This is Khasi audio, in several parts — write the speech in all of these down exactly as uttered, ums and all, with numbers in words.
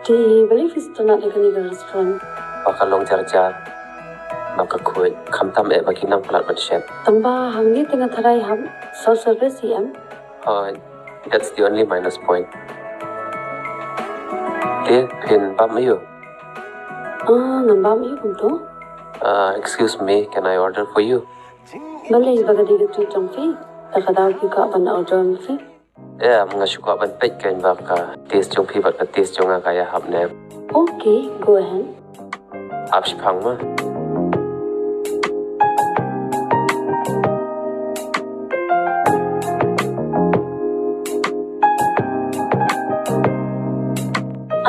Te balei phi sngewtynnat ïa kane ka restaurant? Ba ka long jar jar, ba ka khuid, khamtam eh ba ki nang palat ban shet. Tang ba hangne te nga tharai hap self service hi em? Uh, that's the only minus point. Te phin bam aiu? Ah, ngan bam aiu kumto? Uh, excuse me, can I order for you? Balei ba ka dei ka treat jong phi? Da ka daw phi kwah ban order ma phi? Em, nga shu kwah ban peit kein ba ka taste jong phi bad ka taste jong nga ka ïahap ne em. Okay, go ahead. Ap shipang ma.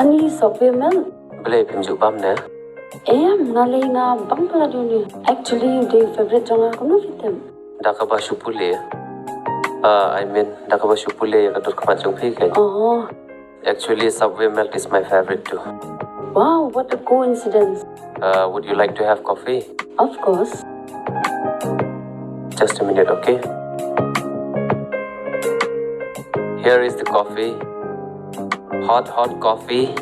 Ani Subway milk. Balei phim ju bam ne? Em, nga lei nga bam palat ïa une. Actually u dei favorite jong nga, kumno phi tip? Da kaba shu pule. Uh, I mean, da kaba shu pule ïa ka dur khmat jong phi kein. Oh. Actually, Subway milk is my favorite too. Wow, what a coincidence. Uh, would you like to have coffee? Of course. Just a minute, okay? Here is the coffee. Hot, hot coffee.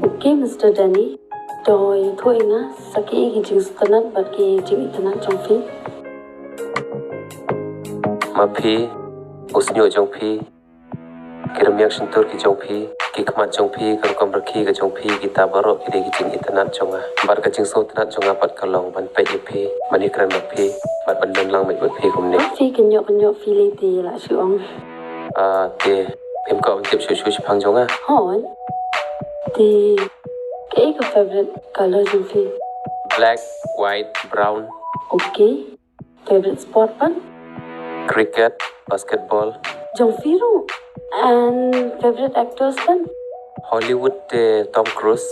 Okay, Mister Danny. To ïathuh ïa nga sa kiei ki jingsngewtynnat bad ki jingitynnat jong phi. Ma phi, u shñiuh jong phi, ki rmiang shyntur ki jong phi, ki khmat jong phi, ka rukom rkhie ka jong phi, kita baroh ki dei ki jingitynnat jong nga. Bad ka jingsngewtynnat jong nga pat ka long ban peit ïa phi, ban ïakren bad phi, bad ban don lang bad phi kumne. Phi kynjoh kynjoh phi lei te lah shu ong. Ah, te phim kwah ban tip shuh shuh shaphang jong nga? Hooid. Te kaei ka favorite color jong phi? Black, white, brown. Okay. Favorite sport pat? Cricket, basketball. Jong phi ruh. And favorite actors pat? Hollywood te Tom Cruise.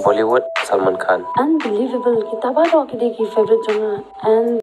Bollywood Salman Khan. Unbelievable. Kita baroh ki dei ki favorite jong nga. And